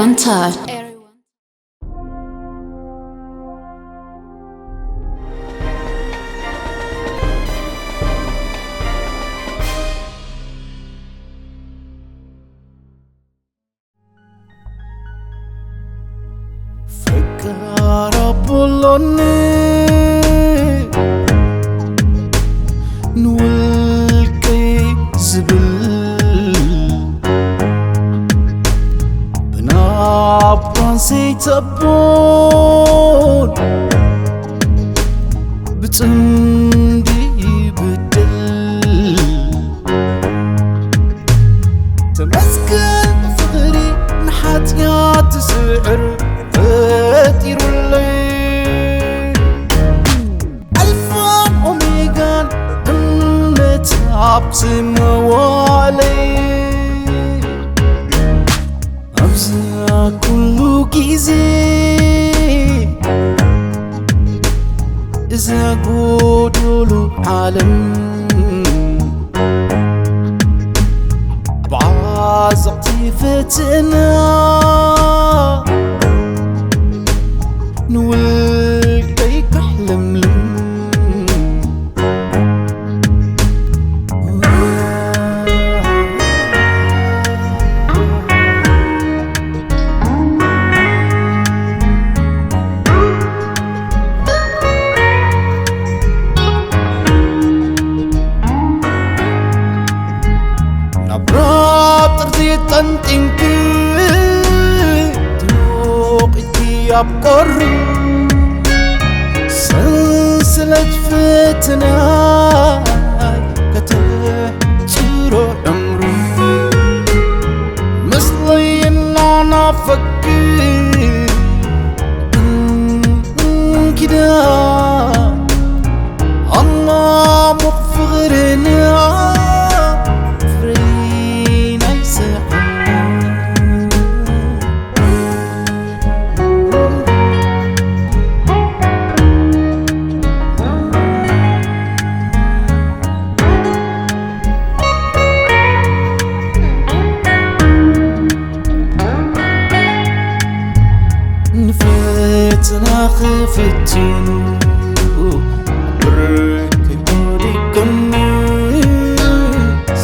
One time. ፈቃር ኣቦሎኒ ንውልቀይ ዝብል ብናባን ዘይተቦን ብጽምዲ ይብድል። ተመስገን ፍቕሪ ንሓጢኣት ዝስዕር ፈጢሩለይ። ኣልፋን ኦሜጋን እምነት ኣብ ዝመዋለይ። ኣብዚ ኩሉ ግዜ እዛ ጎዶሎ ዓለም ብዓዘቕቲ ፈተና ንውልቀይ ካሕለምልም። ናብ ራብ ጥርዚ ጠንጢንኪ ትሞቒኪ ኣብ ቁሪ ሰንሰለት ፈተና ከተሕጽሮ ዕምሩ ምስለይ እናናፈኪ እንኪዳ ኣማሙቕ ፍቕርና ፍሬ ናይ ስሕና። ንፈተና ክፍትኑ ብርክ ወዲቅኒ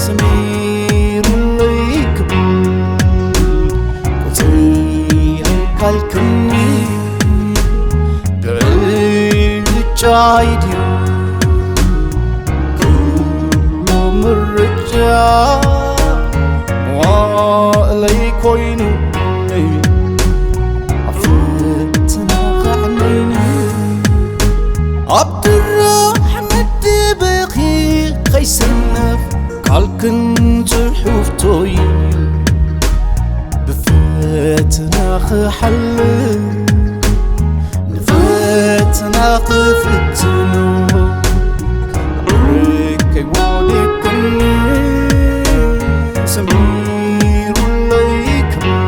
ሰሚሩለይ ክብል ቁፅሪ ኣይካልክኒ ብዕጫይ ድዩ ኩሉ ምርጫ መዋእለይ ኮይኑ ኣብ ፈተና ከዕነይኒ ኣብ ድራሕ መደበኺ ከይሰነፍ ቃልክን ጽሑፍቶይ ብፈተና ክሓልፍ ንፈተና ክፍትኖ ርቀይ ወዲቅኒ ሰሚሩለይ ክብል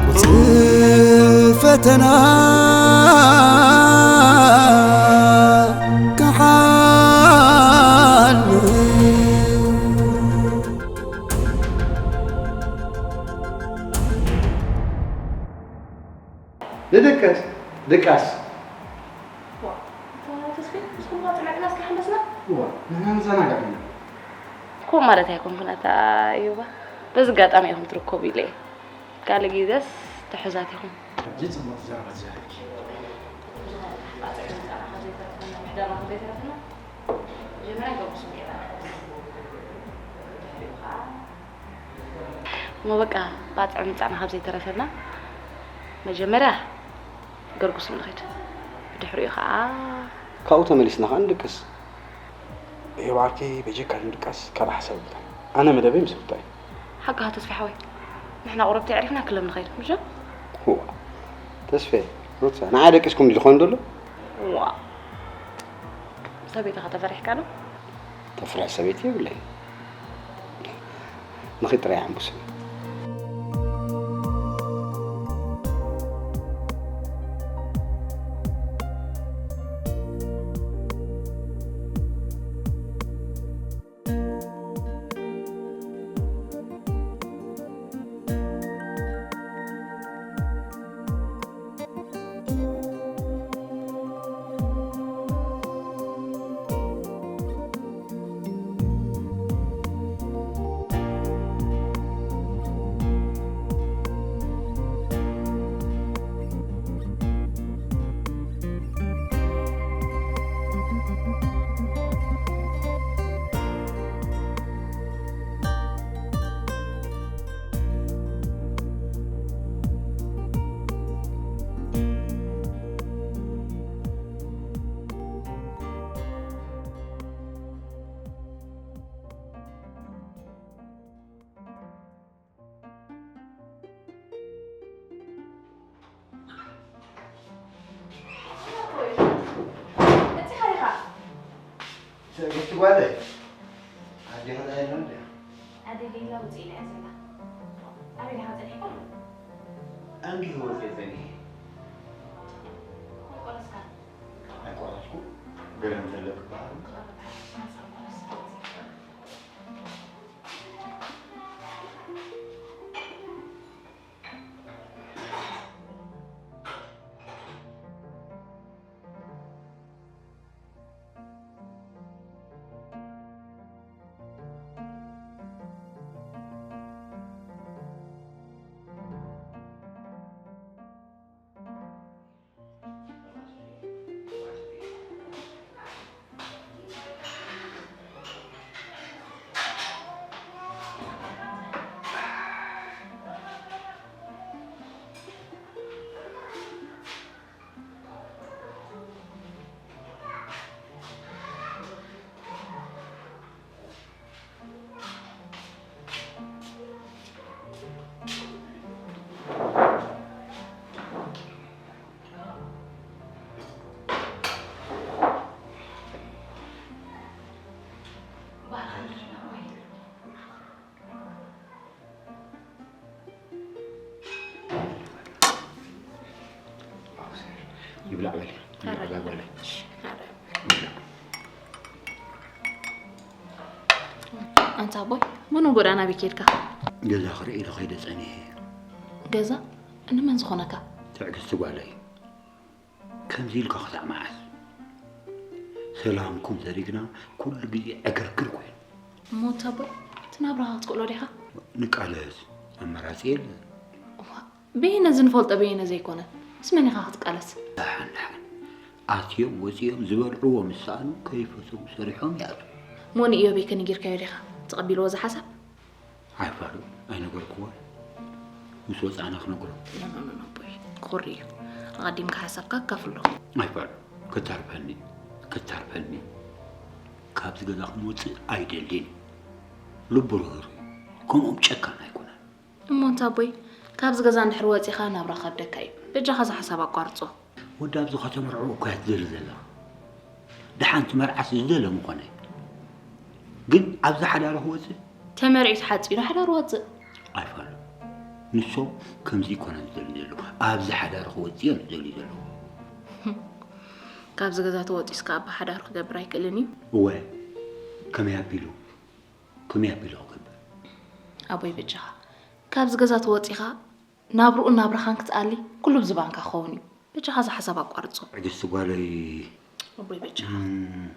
ቁጽሪ ፈተና ክሓልፍ። ንድቀስ ድቃስ። ዋ፣ ኣታ ተስፌ፣ ንስኹም ከ ጥዕና ጥዕና እስከ ሓመስና? እዋ፣ ንሕና ንዘናጋዕ ኢና። ከምኡ ማለት ኣይኮንኩን ኣታ እዮባ። በዚ ኣጋጣሚ ኢኹም ትርከቡ ኢለ እየ። ካልእ ግዜስ ትሑዛት ኢኹም። ሕጂ ጽቡቕ ዘረባ ትዛረብኪ። ብዙሓት ኣጥዕምትና ካብ ዘይተረፈና፣ ምሕዳርና ካብ ዘይተረፈና፣ መጀመርያ ገርጉሱ ጌርና። ድሕሪኡ ኸዓ እሞ በቃ ባጽዕ ምጻና ካብ ዘይተረፈና መጀመርያ ገርጉስ ንኺድ፣ ብድሕሪኡ ኸዓ ካብኡ ተመሊስና ኸዓ ንድቅስ። እዮብ ዓርከይ በጀካ ድቃስ ካብ ሓሳብ ይውጣ። ኣነ መደበይ ምስ ሩታ እዩ። ሓቅኻ ተስፌ ሓወይ፣ ንሕና ቁረብቲ ኣዕሪፍና ክለም ንኸይድ ምሽ? ዋ ተስፌ፣ ሩታ ንዓ ደቂስኩም ድዩ ዝኾን ዘሎ? ዋ ሰበይትኻ ተፈሪሕካ ዶ? ተፍርሕ ሰበይቲ የብለይ። ንኺድ ጥራይ ኣንቡስኒ። ሌላ ውፅእ ኢላ እያ ዘላ። ኣበይ ኢኻ ጸኒሕካ? ኣንጊ ህይወት እየ ጸኒሐ። ቆለስካ? ኣይቆረስኩ። ገለ እንተለክ በሃል። ይብላዕ በሊ። ይብላዕ ጓለይ። ኣንታ ኣቦይ፣ ምኑ ጎዳና ቤት ኬድካ? ገዛ ክርኢ ኢለ ከይደ ጸኒሐ። ገዛ? ንመን ዝኾነካ? ትዕግስቲ ጓለይ። ከምዚ ኢልካ ክሳዕ መዓስ? ሰላምኩም ዘሪግና ኩሉ ግዜ ዕግርግር ኮይኑ። እሞ ኣንታ ኣቦይ፣ እቲ ናብራኻ ክትክእሎ ዲኻ? ንቃለስ፣ ኣማራጺ የለን። እዋ፣ በየነ ዝንፈልጦ በየነ ዘይኮነ፣ ምስ መን ኢኻ ክትቃለስ? ደሓን ደሓን። ኣትዮም ወጺኦም ዝበልዕዎ ምስ ሰኣኑ ከይፈተዉ ሰሪሖም ይኣትዉ። እሞ ንኢዮበይ ከ ነጊርካዮ ዲኻ? ተቐቢልዎ እዚ ሓሳብ? ኣይፋሉ፣ ኣይነገርክዎን። ምስ ወጻእና ክነግሮ። ኖ፣ ኖ፣ ኖ፣ ኖ፣ ኣቦይ። ክኹሪ እዩ። ኣቐዲምካ ሓሳብካ ኣካፍሎ። ኣይፋሉ፣ ክተርፈኒ፣ ክተርፈኒ። ካብዚ ገዛ ክንወጽእ ኣይደልን። ልቡ ርህሩህ እዩ። ከምኦም ጨካን ኣይኮነን። እሞ እንታ ኣቦይ፣ ካብዚ ገዛ እንድሕር ወጺኻ ናብራ ከብደካ እዩ። በጃኻ እዚ ሓሳብ ኣቋርጾ። ወዲ ኣብዚ ከተምርዖ እኮ እያ ትደሊ ዘላ። ደሓን ትመርዓስ ዝደለ ምኾነ። ግን ኣብዚ ሓዳር ክወጽእ? ተመርዒ ተሓጺሩ ሓዳር ወጽእ። ኣይፋሉ። ንሶም ከምዚ ይኮነን ዝደሊ ዘለዉ። ኣብዚ ሓዳር ክወጽእ እዮም ዝደልዩ ዘለዉ። ካብዚ ገዛ ተወጺኡስ ከኣ ኣባ ሓዳር ክገብር ኣይክእልን እዩ። እወ፣ ከመይ ኣቢሉ? ከመይ ኣቢሉ ክገብር? ኣቦይ በጃኻ፣ ካብዚ ገዛ ተወጺኻ ናብርኡን ናብራኻን ክትኣሊ ኩሉ ብዝባንካ ክኸውን እዩ። በጃኻ እዚ ሓሳብ ኣቋርጾ። ትዕግስቲ ጓለይ። ኣቦይ በጃኻ። እም።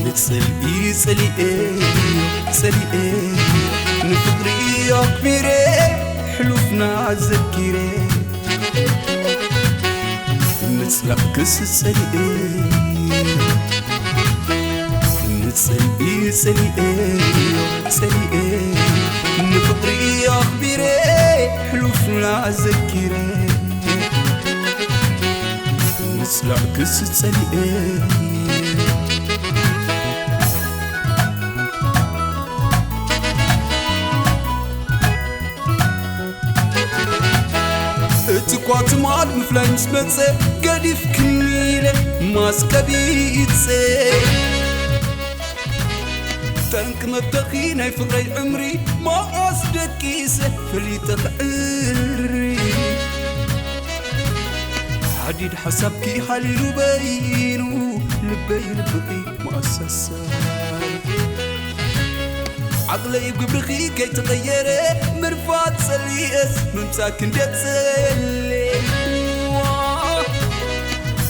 ንጽልኢ ጸሊኤ፣ ጸሊኤ፣ ንፍቕሪ ኣኽቢረ፣ ሕሉፍና ዘኪረ። ንጽላእ ክስ ጸሊኤ፣ ንጽልኢ ጸሊኤ፣ ጸሊኤ፣ ንፍቕሪ ኣኽቢረ፣ ሕሉፍና ዘኪረ። ንጽላእ ክስ ጸሊኤ። እቲ ኳትማል ምፍላይ ምስ መጸ፣ ገዲፍክኒ ኢለ ማስ ቀቢጸ። ጠንቂ መብተኺ ናይ ፍቕረይ ዕምሪ፣ መዓስ ደቂሰ ፈሊጠ ክዕሪ። ሓዲድ ሓሳብኪ ሃሊሉ በይኑ፣ ልበይ ልብኺ መኣሳሳይ። ዓቕለይ ግብርኺ ከይተቐየረ፣ ምርፋድ ጸሊኤስ ምምጻእኪ እንዴት ጸልየ።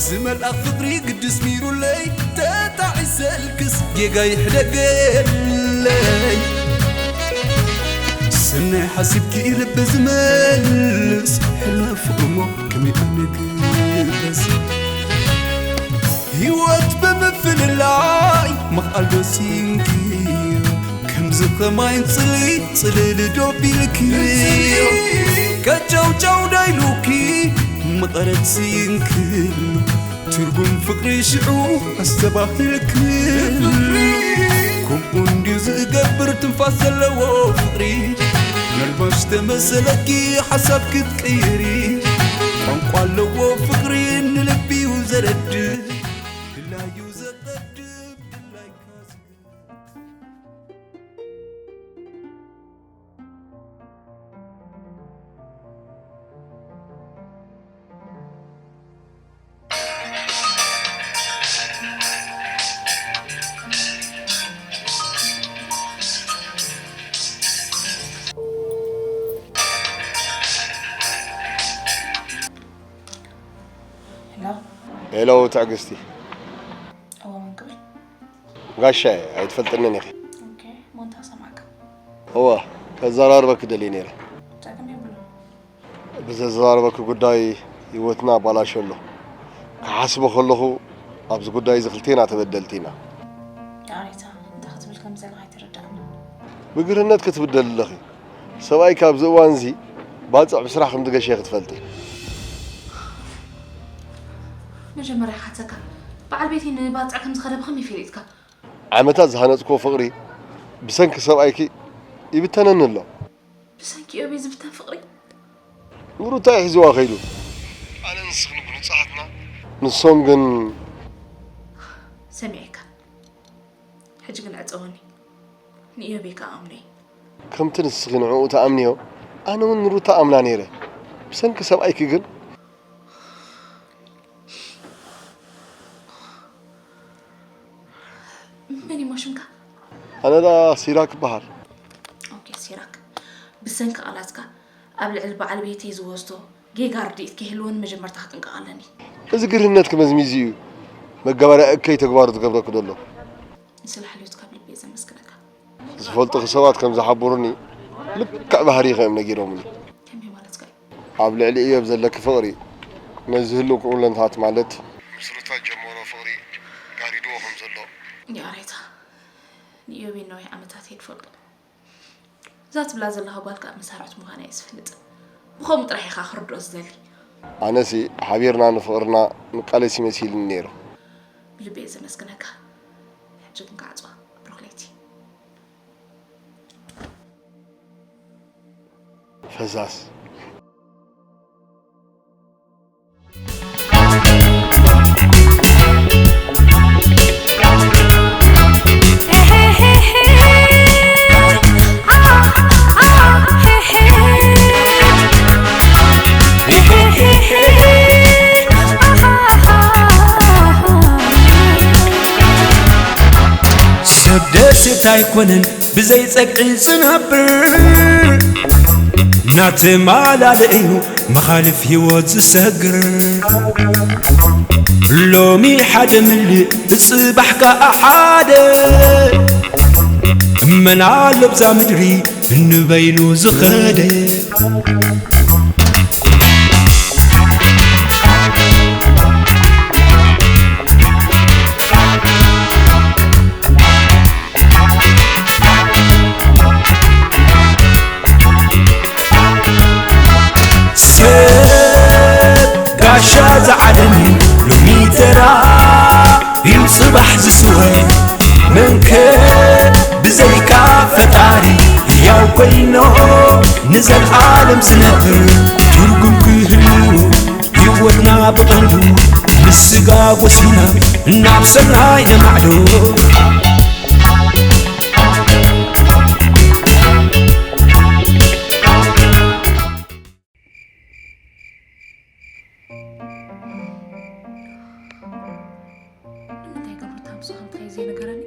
ዝመልኣ ፍቕሪ ግድስ ሚሩለይ፣ ተጣዒሰልክስ ጌጋ ይሕደገለይ። ሰናይ ሓሲብኪ ልቢ ዝመልስ፣ ሕልሚ ፍቕሪ እሞ ከመይ ኣነግስ። ህይወት ብምፍልላይ ምኽኣል ዶ ሲንኪ? ከምዚ ኸማይን ጽልኢ ጽልሊ ዶ ቢልኪ? ቀጨውጨው ዶ ኢሉኪ? መቐረት ሲንክሉ ትርጉም ፍቕሪ ሽዑ ኣስተባሂልኪ። ከምኡ እንድዩ ዝገብር ትንፋስ ዘለዎ ፍቕሪ፣ ምናልባሽ ተመሰለኪ ሓሳብ ክትቅይሪ። ቋንቋ ኣለዎ ፍቕሪ፣ ንልቢ እዩ ዘረድእ። ድላዩ ዘቐድም፣ ድላይካ ዝግብ። ሄሎ። ሄሎ ትዕግስቲ። እወ፣ መን ክብል? ጋሻ፣ ኣይትፈልጥንን ኢኺ። ኦኬ፣ እሞ እንታይ ሰማዕካ? እወ፣ ከዘራርበኪ ደልየ ነይረ። ጸገም የብሉን። ብዘዘራርበኪ ጉዳይ ህይወትና ኣባላሾ ኣሎ። ክሓስቦ ከለኹ ኣብዚ ጉዳይ እዚ ክልቴና ተበደልቲ ኢና። ይቕሬታ፣ እንታይ ክትብል ከም ዘለኻ ኣይተረዳእንን። ብግርህነት ክትብደሊ ኣለኺ። ሰብኣይኪ ኣብዚ እዋን እዚ ባጽዕ ብስራሕ ከም ዝገሸ ክትፈልጢ። መጀመርያ ክሓተካ፣ በዓል ቤተይ ንባጽዕ ከም ዝኸደ ብኸመይ ፈሊጥካ? ዓመታት ዝሃነጽክዎ ፍቕሪ ብሰንኪ ሰብኣይኪ ይብተነኒ ኣሎ። ብሰንኪ እዮብ እዩ ዝብተን ፍቕሪ? ንሩታ እዩ ሒዝዋ ከይዱ። ኣነ ንስኽን ብሉጻት ኢና። ንሶም ግን ሰሚዐካ። ሕጂ ግን ዕጸወኒ። ንእዮብ እየ ክኣምኖ እየ። ከምቲ ንስኺ ንዕኡ ትኣምንዮ፣ ኣነ እውን ንሩታ ኣምና ነይረ። ብሰንኪ ሰብኣይኪ ግን መን እሞ ሽምካ? ኣነ ደኣ ሲራክ እበሃል። ኦኬ፣ ሲራክ። ብሰንኪ ቃላትካ ኣብ ልዕሊ በዓል ቤተይ ዝወስዶ ጌጋ ርድኢት ከይህልወኒ መጀመርታ ክጥንቀቕ ኣለኒ። እዚ ግርህነትኪ መዝሚዙ እዩ መጋበርያ እከይ ተግባሩ ዝገብረኪ ዘሎ። ንስለ ሓልዮትካ ብልቢ እየ ዘመስግነካ። ዝፈልጡኺ ሰባት ከም ዝሓበሩኒ፣ ልክዕ ባህሪኺ እዮም ነጊሮምኒ። ከመይ ማለትካ እዩ? ኣብ ልዕሊ እዮብ ዘለኪ ፍቕሪ፣ ነዚ ህልው ኩለንታት ማለት ምስ ሩታ ጀመሮ ፍቕሪ ጋሪድዎ ከም ዘሎ። ይቕሬታ፣ ንእዮብ ነዊሕ ዓመታት እየ ዝፈልጦ። እዛ ትብላ ዘለኻ ጓል ከኣ መሳርዕቲ ምዃና እየ ዝፈልጥ። ብኸምኡ ጥራሕ ኢኻ ክርድኦ ዝደሊ። ኣነሲ ሓቢርና ንፍቕርና ንቃለሲ መሲሉኒ ነይሩ። ብልቢ እየ ዘመስግነካ። ሕጂ ግን ክዓጽዋ። ብሩኽ ለይቲ። ፈዛዝ። ሰብ ደስታ ኣይኮነን ብዘይ ጸግዒ ዝነብር፣ ናተማላለአ እዩ መኻልፍ ህይወት ዝሰግር። ሎሚ ሓደ ምልእ ጽባሕ ከኣ ሓደ፣ መን ኣሎ ብዛ ምድሪ ንበይኑ ዝኸደ። ሰብ ጋሻ ዝዓለም እዩ ሎሚ ተራእዩ ጽባሕ ዝስወር። መንከ ብዘይካ ፈጣሪ ህያው ኮይኑ ንዘልኣለም ዝነብር ትርጉም ክህልዎ ህይወትና ብቐንዱ ንስጋ ጎሲና ናብ ሰናይ ነማዕዶ። ንምንታይ ግን ሩታ ምስኡ ከም ትኸይድ ዘይነገረኒ?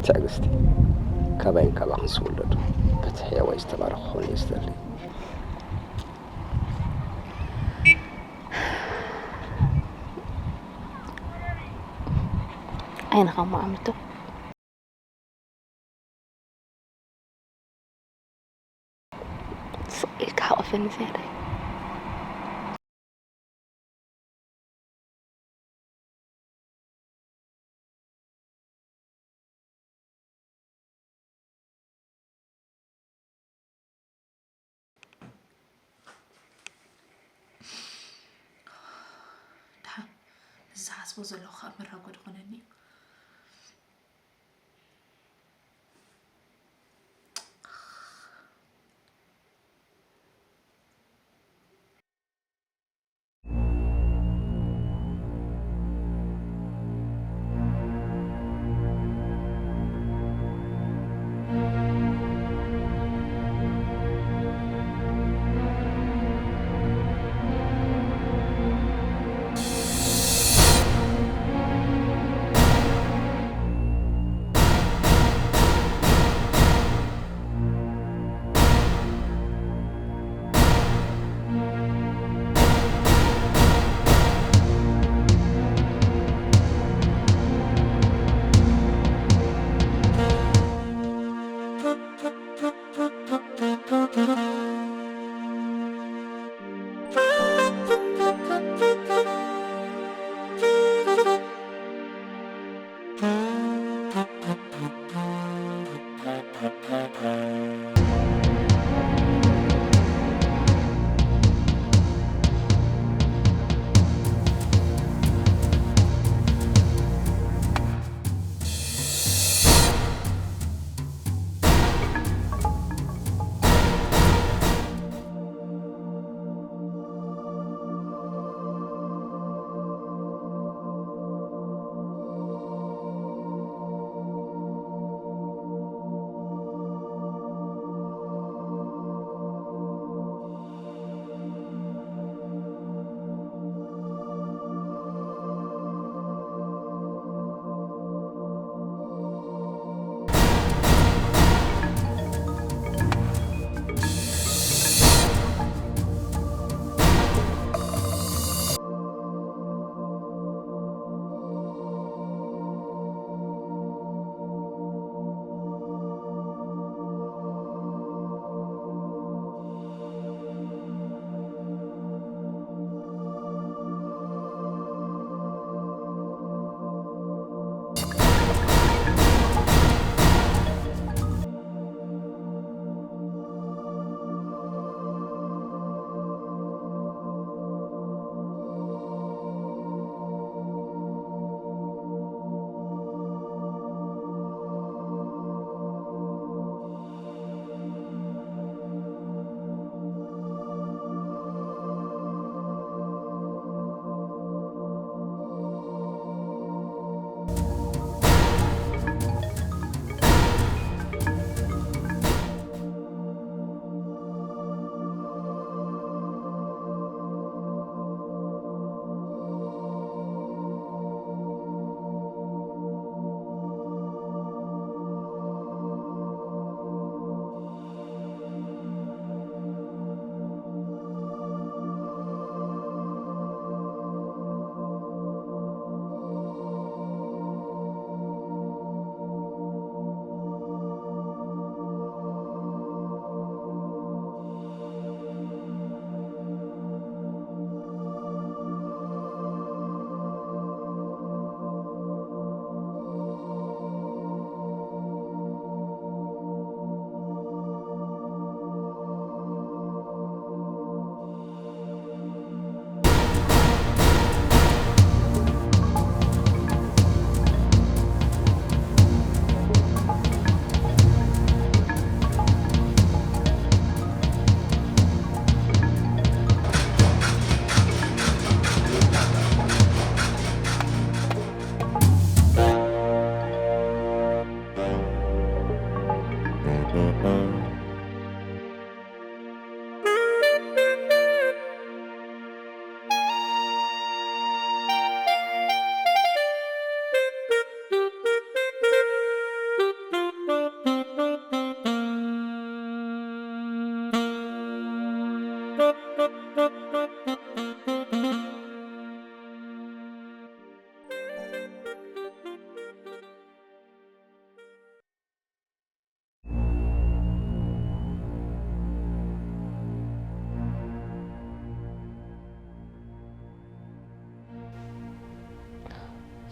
ትዕግስቲ፣ ካባይን ካባኽን ዝውለዱ በቲ ሕያዋይ ዝተባረኹ ክኾኑ እየ ዝደሊ። ዓይንኻ እሞ ኣሚቱ። ስቕ ኢልካ ሓቑፈኒ ዝያዳ። ደሓን፣ እዚ ዝሓስቦ ዘለኹ ከኣ መራጎዲ ኮነኒ እዩ።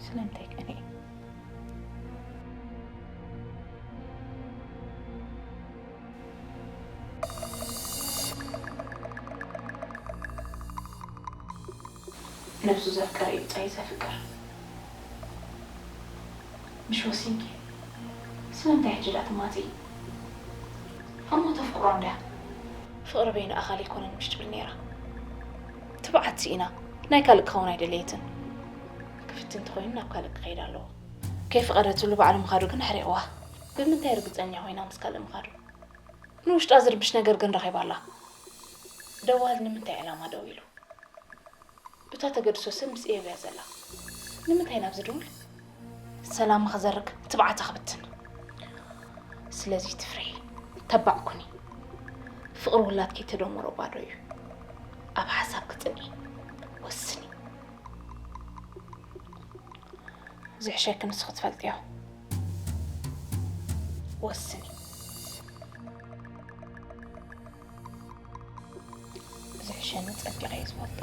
ስለምንታይ ቀንየ? ነብሱ ዘፍቀረ እዩ ብጻይ ዘፍቅር። ምሽ ወሲንኪ? ስለምንታይ ሕጂ ደኣ ትማጽኢ? እሞ ተፍቅሮ እንድያ። ፍቕሪ በይኑ ኣኻል ኣይኮነን ምሽ ትብል ነይራ። ትብዓት ስኢና ናይ ካልእ ክኸውን ኣይደለየትን። ክፍት እንተኾይኑ ናብ ካልእ ክኸይድ ኣለዎ። ከይፈቐደትሉ ባዕሉ ምኻዱ ግን ኣሕሪቕዋ። ብምንታይ ርግጸኛ ኮይና ምስ ካልእ ምኻዱ? ንውሽጣ ዝርብሽ ነገር ግን ረኺባ ኣላ። ደዋል ንምንታይ ዕላማ ደው ኢሉ? ብታ ተገድሶ ሰብ ምስ ኤብ እያ ዘላ። ንምንታይ ናብዚ ድውል? ሰላማ ክዘርግ፣ ትብዓታ ክብትን። ስለዚ ትፍርሒ፣ ተባዕ ኩኒ። ፍቕሪ ውላድኪ ተደምሮ ባዶ እዩ። ኣብ ሓሳብ ክጽንዒ ወስኒ። ዝሕሸኪ ንስኺ ትፈልጥዮ። ወስኒ። ዝሕሸኒ ጸቢቐ እየ ዝፈልጦ።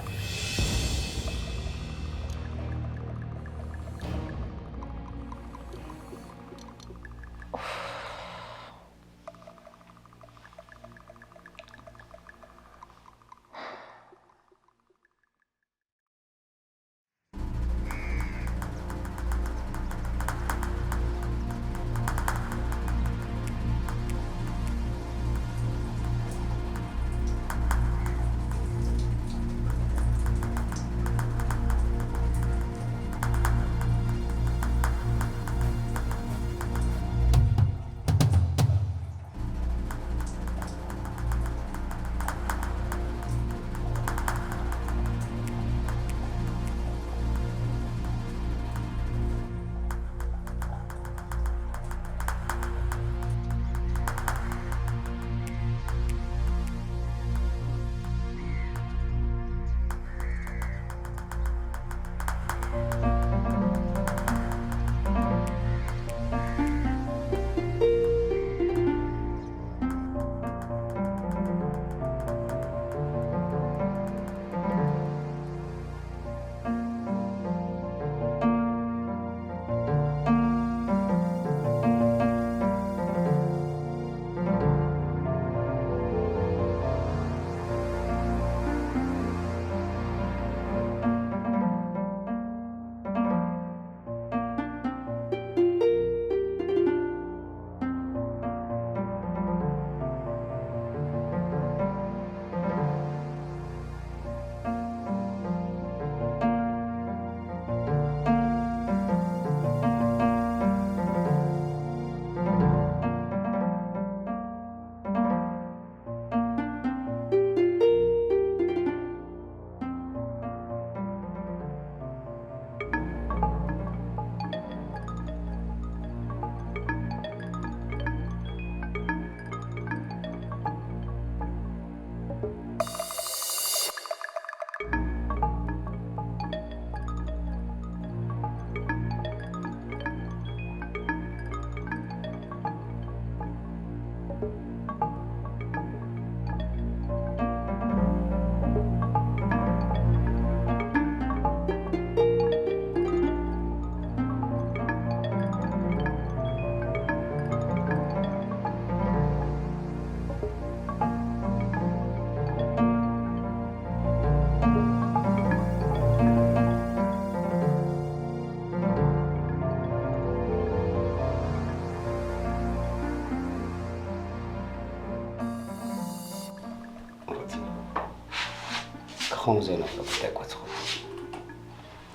ክኸውን ዘይነበሮ ጉዳይ እኮ ትኸውን።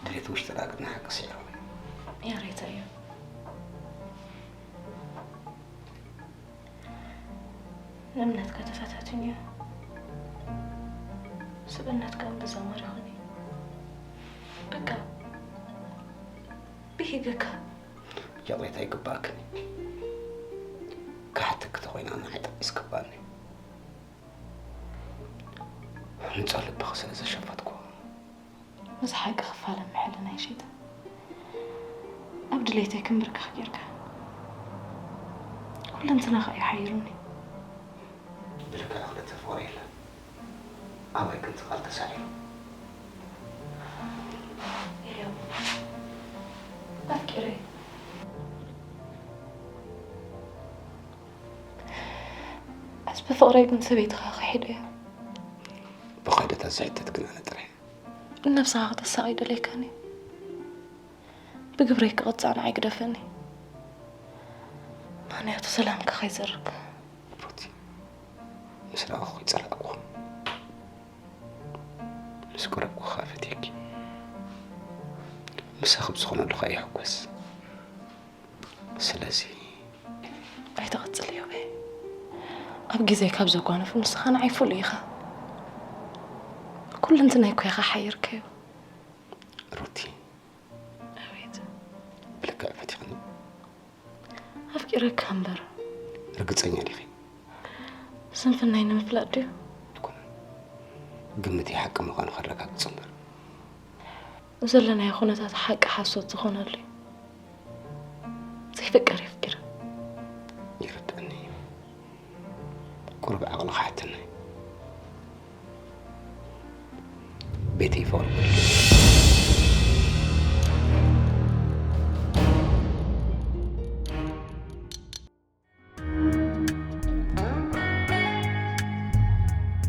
ድሌት ውሽጥና ግን ሓቂ ስዒሩ። ያሬታ እዩ። እምነትካ ተፈታትንዮ። ስብእነትካ እውን ብዛ ማሪኹኒ። በቃ፣ ብሂገካ። ይቕሬታ ይግባእክን እዩ። ክሓተኪ ተኾይና ንዓይ ጠቒስ ክባኒ። ንጹህ ልብኺ ስለ ዘሸፈትኩ። ምስ ሓቂ ክፋለም ሕልናይ ሸይጣን። ኣብ ድሌተይ ክምብርከኽ ጌርካ። ኩለንትናኻ እዩ ሓይሩኒ። ብልክዕ ክልተ ፍቕሪ የለን። ኣባይ ግን እቲ ቃል ተሳዒሩ። ኤልያብ፣ ፍቅረይ። ሕዚ ብፍቅረይ ግን ሰበይትኻ ክሒደያ። ብኻደታ ዝሕተት ግን ኣነ ጥራይ። ነብስኻ ክተሳቒ ደለይካኒ። ብግብረይ ክቕጻዕ ንዓይ ግደፈኒ። ምኽንያቱ ሰላምካ ከይዘርግ። ሩቲ፣ ምስ ረኣኹ ይጸላእኩ። ምስ ቀረብኩኻ ፈትየኪ። ምሳኺ ብዝኾነሉ ኸኣ ይሕጎስ። ስለዚ ኣይትቐጽል ዮቤ። ኣብ ግዜ ካብ ዘጓነፉ ንስኻ ንዓይ ፍሉይ ኢኻ። ኩለንትናይ እኮ ኢኻ ሓይርከዮ። ሩቲ፣ ኣቤት። ብልክዕ ፈቲኽኒ? ኣፍቂረካ እምበር። ርግጸኛ ዲኺ? ስንፍናይ ንምፍላጥ ድዩ? ኣይኮነን። ግምተይ ሓቂ ምዃኑ ከረጋግጽ እምበር። ዘለናዮ ኩነታት ሓቂ ሓሶት ዝኾነሉ እዩ። ዘይፍቀር የፍቅር። ይርድኣኒ እዩ። ቁሩብ ዓቕሊ ክሓተና እዩ። ቤተይ ፍቕሪ ጎዲሉ።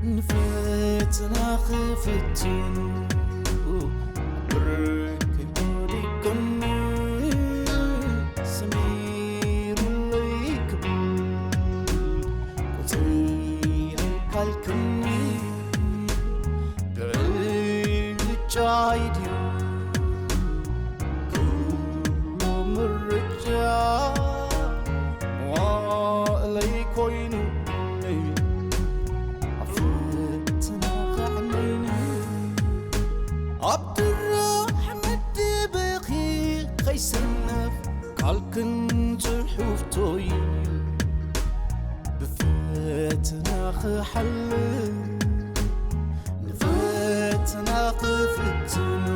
ንፈተና ክፍትኑ ብርክ ወዲቅኒ ሰሚሩለይ ክብል ቁጽሪ ኣይካልክኒ ብዕጫይ ድዩ ኩሉ ምርጫ መዋእለይ ኮይኑ ኣብ ፈተና ከዕነይኒ ኣብ ድራሕ መደበኺ ከይሰነፍ ቃልክን ጽሑፍቶይ ብፈተና ክሓልፍ ንፈተና ክፍትኑ